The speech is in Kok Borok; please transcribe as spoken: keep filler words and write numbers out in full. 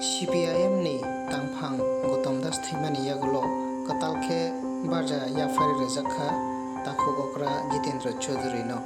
C P I M ni tangphang Gautam Das thwimani yagulo kwtal khe barja yaphari rwjak kha takhuk okra Jitendra Chaudhary no.